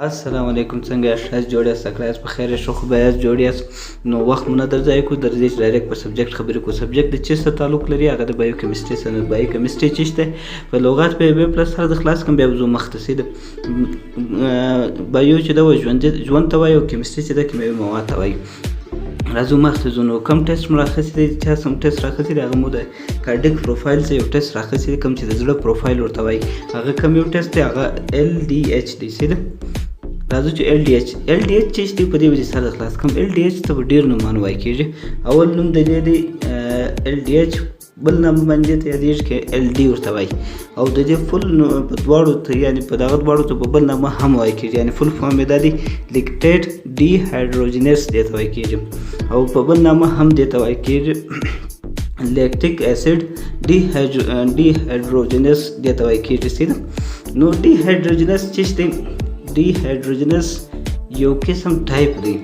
السلام علیکم، څنګه یاست؟ ښه جوړ یاست؟ تکړه یاست؟ په خیر یاست؟ ښه خو به یاست، جوړ یاست؟ نو وخت مو نه درځای کو، درځئ چې direct په subject خبرې کو. subject د چی سره تعلق لري؟ هغه د biochemistry سره. biochemistry چی شته په لغات به به پلس سره د خلاص کوم، بیا به ځو مخته. سي bio چې دا ژوند ژوند ته وایي او chemistry چې د کیمیاوي مواد ته وایي. راځو مخته ځو. نو کوم ټیسټ مو راخیستی دی؟ چا کوم ټیسټ راخیستی دی؟ هغه مو د cardiac profile څخه یو ټیسټ راخیستی دی، کوم چې د زړه پروفایل ورته وایي. هغه کوم یو ټیسټ دی؟ هغه LDH دی. څه ده؟ راځو چې LDH، LDH چې دی، په دې وجه سره خلاص کوم. LDH ته په ډیر نومان وایي کېږي. اول نوم د دې دی LDH، بل نام باندې ته یادېږي کې LD ورته وایي، او د دې full په دواړو ته، یعنی په دغه دواړو ته په بل نامه هم وایي کېږي. یعنی full form یې دا دی، lactate dehydrogenase دې ته وایي کېږي، او په بل نامه هم دې ته وایي کېږي، lactic acid dehydrogenase دې ته وایي کېږي. سیده، نو dehydrogenase چې دی، dehydrogenase یو قسم ټایپ دی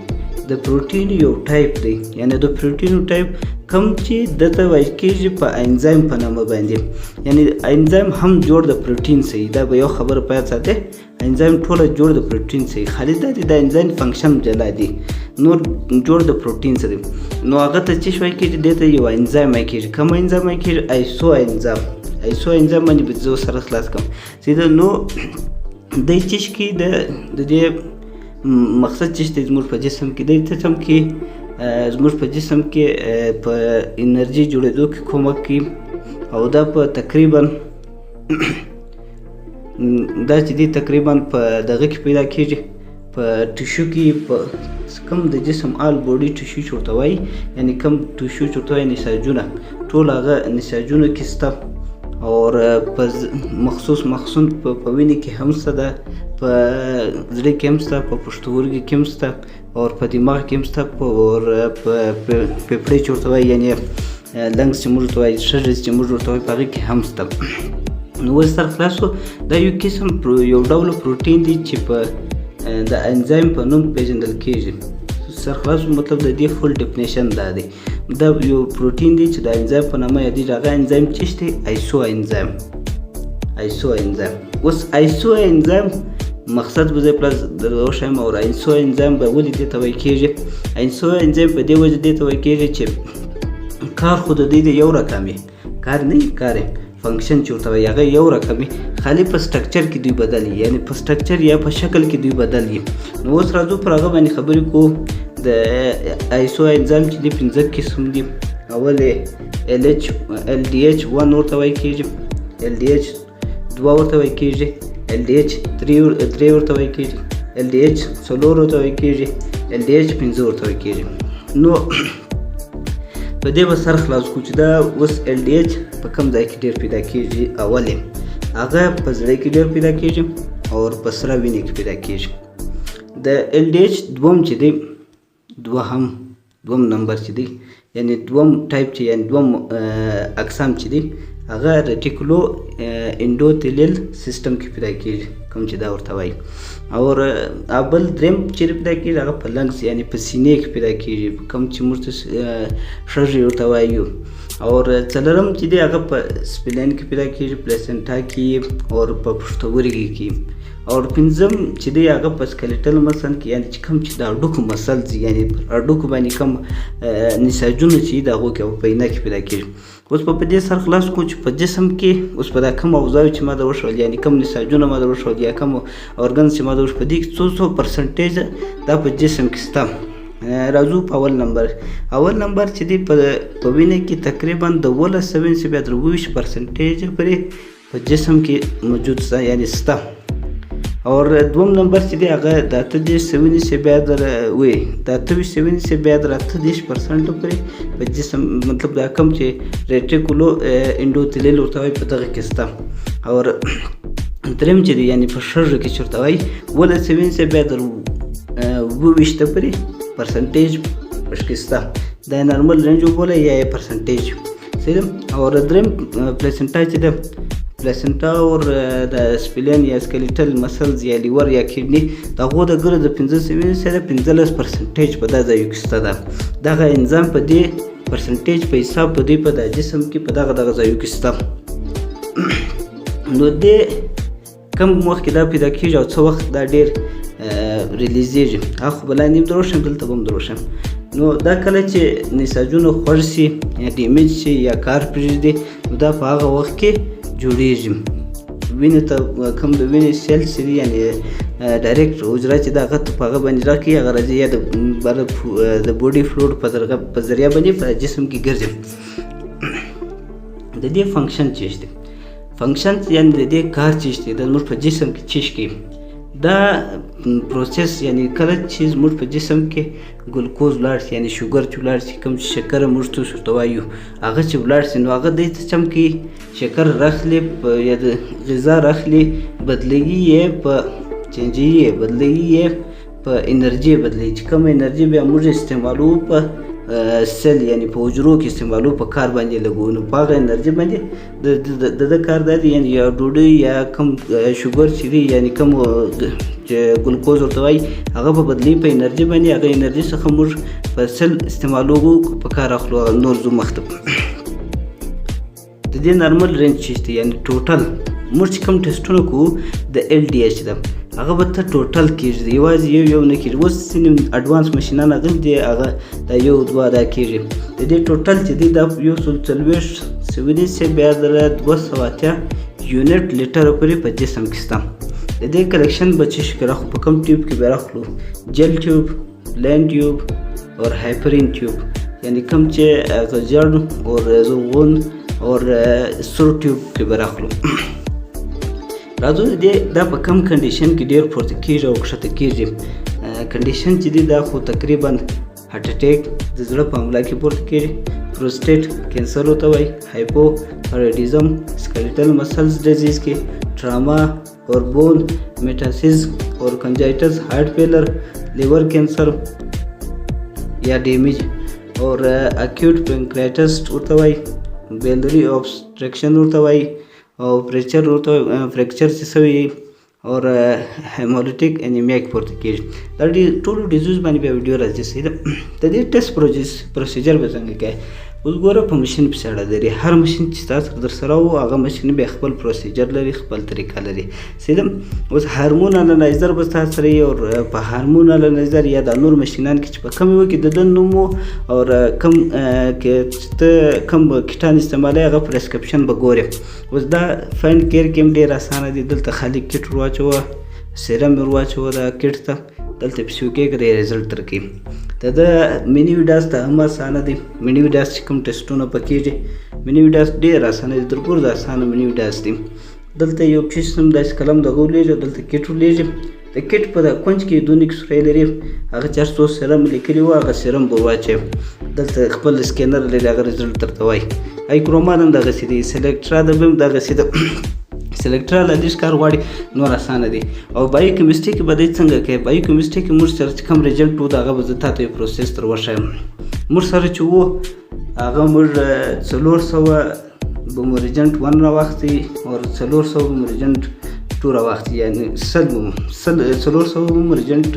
د پروتین، یو ټایپ دی، یعنی د پروتینو ټایپ کم چې دته وایي کېږي په انزایم په نامه باندې. یعنی انزایم هم جوړ د پروتین سي. دا به یو خبره په یاد ساتي، انزایم ټوله جوړ د پروتین سي، خالي دا دی د انزایم function جلا دی، نور جوړ د پروتین سره. نو هغه ته چې وایي کېږي، دې ته یو انزایم وایي کېږي. کوم انزایم وایي کېږي؟ isoenzyme. isoenzyme باندې به زه سره خلاص کوم. سیده، نو د چې کې د دې مقصد چې دی، زموږ په جسم کې، د جسم کې، زموږ په جسم کې په انرژي جوړېدو کې کومک کوي. او دا په تقریبا دا چې دی تقریبا په دغه کې پیدا کیږي، په tissue کې، په کوم د جسم all body tissue چې ورته وایي، یعنی کوم tissue چې ورته وایي، نساجونه، ټول هغه نساجونو کې سته، او په مخصوص مخصوص په وینې کې هم سته ده، په زړه کې هم سته، په پښتورګي کې هم سته، او په دماغ کې هم سته، او په پېپړې چې ورته وایي، یعنی lungs چې موږ ورته وایي، شږې چې موږ ورته وایي، په هغې کې هم سته. نو اوس سر خلاص شو. دا یو قسم یو ډول پروتین دی چې په د انزایم په نوم پیژندل کیږي. سر خلاص، مطلب د دې full definition دا دی، دا یو پروتین دی چې د انزایم په نامه یادېږي. هغه انزایم چې دی isoenzyme، isoenzyme. اوس isoenzyme مقصد به زه پلاس در وښایم. او isoenzyme به ولې دې ته وایي کېږي؟ isoenzyme په دې وجه دې ته وایي کېږي چې کار خو د دوی د یو رقم وي، کار نه کار function چې ورته وایي، هغه یو رقم وي، خالي په structure کې دوی بدل وي، یعنی په structure یا په شکل کې دوی بدل وي. نو اوس راځو پر هغه باندې خبرې کوو. د isoenzyme چې دی پنځه قسم دي. اول LH LDH 1 ورته وایي کېږي، LDH 2 ورته وایي کېږي، LDH 3 ورته وایي کېږي، LDH 4 ورته وایي کېږي، LDH 5 ورته وایي کېږي. نو په دې به سر خلاص کړو چې دا اوس LDH په کوم ځای کې ډېر پیدا کېږي. اول هغه په زړه کې ډېر پیدا کېږي او په سره وینې کې پیدا کېږي. د LDH دوم چې دی، دوهم دوم نمبر چې دی، یعنی دوم ټایپ چې، یعنی دوم اقسام چې دی، هغه reticuloendothelial system کې پیدا کېږي، کوم چې دا ورته وایي. او بل دریم چې پیدا کېږي، هغه په lungs، یعنی په سینې کې پیدا کېږي، کوم چې موږ ته شږې ورته وایو. او څلورم چې دی، هغه په spleen کې پیدا کېږي، placenta کې او په پښتورګي کې. او پنځم چې دی، هغه په skeletal muscle کې، یعنی چې کوم چې د هډوکو muscle دي، یعنی پر هډوکو باندې کوم نساجونه چې د هغو کې او په اینه کې پیدا کېږي. اوس په دې سر خلاص کړو چې په جسم کې اوس په دا کوم اوضاع چې ما در وښول، یعنی کوم نساجونه ما در وښول یا کوم organs چې ما در وښول، په دې کې څو څو percentage دا په جسم کې سته. راځو په اول نمبر. اول نمبر چې دی، په وینه کې تقریبا د 17 څخه بیا تر 22 percentage پورې په جسم کې موجود سته، یعنی سته. او دوم نمبر چې دی، هغه د 38 څخه بیا در وي د 28 څخه بیا در 38% پورې په جسم، مطلب دا کوم چې reticuloendothelial ورته وایي، په دغه کې سته. او دریم چې دی، یعنی په شږو کې چې ورته وایي، 17 څخه بیا در 27 پورې percentage پکې سته. دا normal range وبوله یا یې percentage. صحیح ده. او دریم placenta چې ده، placenta او د spleen یا skeletal muscles یا liver یا kidney، د هغو د ګرو د 5 سره 15 percentage په دا ځایو کې شته ده. دغه انزایم په دې percentage په حساب په دې په د جسم کې په دغه دغه ځایو کې شته. نو دې کم وخت کې دا پیدا کیږي او څه وخت دا ډیر ریلیزېږي. هغه خو به لاندې هم دروښیم، دلته به هم دروښیم. نو دا کله چې نساجونه خوږ شي یا ډیمیج شي یا کار پرېږدي، نو دا په هغه وخت کې جوړېږي. وینې ته کوم د وینې سیل چې دي، یعنې ډایرکټ حجره چې ده، هغه ته په هغه باندې راکوي، هغه راځي یا د body fluid په ذریعه باندې په جسم کې ګرځي. د دې function چې دی، function یعنې د دې کار چې دی، د زموږ په جسم کې چیش کوي دا process، یعنی کله چې زموږ په جسم کې ګلوکوز ولاړ شي، یعنی شوګر چې ولاړ شي، کوم چې شکر موږ تاسو ورته وایو، هغه چې ولاړ شي، نو هغه دی څه چم کوي؟ شکر راخلي، یا د غذا راخلي، بدلوي یې په چینجوي یې، بدلوي یې په انرژي بدلوي، چې کومه انرژي بیا موږ استعمالوو په cell، یعنی په حجرو کې استعمالو، په کار باندې لګوو. نو په هغه انرژي باندې د ده کار دا دی، یعنی یا ډوډۍ یا کوم شوګر چې دی، یعنی کوم چې ګلوکوز ورته وایي، هغه په بدلوي په انرژي باندې. هغه انرژي څخه موږ په cell استعمالوو، په کار اخلو. هغه نور ځو مخته. د دې normal range چې دی، یعنی total موږ چې کوم ټیسټونه کوو د LDH ده، هغه به ته total کېږي، یوازې یو یو نه کېږي. اوس ځینې advance ماشینان هغه دي، هغه دا یو دوه دا کېږي. د دې total چې دی، دا 140 سویلي سي بیا دره 280 unit لیټر پورې په جسم کې شته. د دې collection به چې شي راخو، په کوم tube کې به راخلو؟ Gel tube، plain tube او heparin tube، یعنی کوم چې هغه ژړ او زرغون او سور tube کې به راخلو. راځو دې دا په کم condition کې ډیر پورته کیږي او کښته کیږي. condition چې دی، دا خو تقریبا heart attack، د زړه په حمله کې پورته کیږي، prostate cancer ورته وایي، hypothyroidism، skeletal muscles disease کې، ټراما اور bone metastasis اور congenitals heart failure، liver cancer یا damage اور acute pancreatitis ورته وایي، biliary obstruction ورته وایي او fracture ورته، fracture چې سوی او hemolytic anemia کې پورته کیږي. دا ټولو disease باندې بیا ویډیو راځي. صحیح ده. د دې test procedure به څنګه کوي؟ اوس ګوره، په ماشین پسې اړه لري. هر ماشین چې تاسو در سره وو، هغه ماشین بیا خپل procedure لري، خپل طریقه لري. صحیح ده. اوس hormone analyzer به تاسو سره او په hormone analyzer یا د نور ماشینان کې چې په کوم یو کې د ده نوم او کوم کې ته کوم کیټان استعمالوي، هغه prescription به ګورې. اوس دا FindCare کې هم ډېر اسانه دی. دلته خالي کیټ ور واچوه، سیرم ور واچوه دا کیټ ته، دلته پسې وکېږه، result درکوي. د ده Mini VIDAS ته هم اسانه دی. Mini VIDAS چې کوم ټیسټونه پکېږي، Mini VIDAS ډېر اسانه دی، تر ګورده اسانه Mini VIDAS دی. دلته یو قسم داسې قلم دغه ولېږي، دلته کیټ ولېږي. د کیټ په کنج کې دونې کې سوری لري، هغه چې هر څو سیرم لیکلي وو، هغه سیرم به واچوي. دلته خپل scanner لري، هغه result درته وایي. IChrom هم دغسې دی، Selectra د به هم دغسې ده. Selectra له لږ کار غواړي، نور اسانه دی. او biochemistry کې به دی څنګه کوي؟ Biochemistry کې موږ سره چې کوم reagent وو، د هغه به زه تاته یو process در وښایم. موږ سره چې وو، هغه موږ 400 به مو reagent one راواخیستی او 400 به مو reagent two راواخیستی، یعنی 100 به مو 100، 400 به مو reagent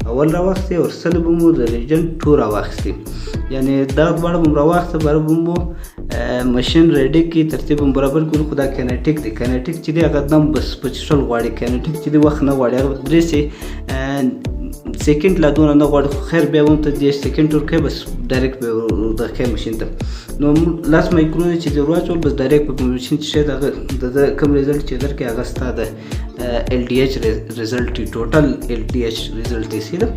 اول راواخیستی او 100 به مو د reagent two راواخیستی، یعنی دا دواړه به مو راواخیسته. باره به مو machine ready کی، ترتیب هم برابر کړو. خو دا kinetic دی. Kinetic چې دی، هغه دم بس په چښل غواړي. Kinetic چې دی، وخت نه غواړي، هغه 3 second لا دونه نه غواړي. خو خیر، بیا هم ته 30 second ورکوې، بس direct به ورکوې ماشین ته. نو لاس مایکرون چې دی ورواچول، بس direct په ماشین چې هغه د ده کوم result چې درکړي، هغه ستا د LDH result دی، total LDH result دی. صحیح ده.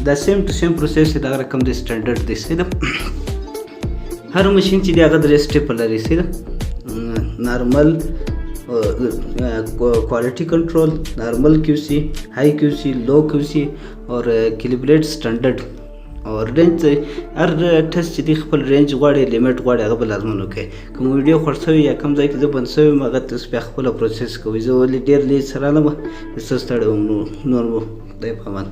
دا same to same process دی، دغه رقم دی، standard دی. صحیح ده. هر ماشین چې دی، هغه درې step لري. صحیح ده. Normal quality control، normal QC، high QC، low QC اور calibrate standard اور range. هر ټیسټ چې دی، خپل range غواړي، limit غواړي، هغه به لازمن وکړي. کوم ویډیو خوښ شوی یا کوم ځای کې زه بند شوی یم، هغه تاسو بیا خپله process کوئ. زه ولې ډېر late سره راغلم، څه ستړی وم. نو نور مو خدای په امان.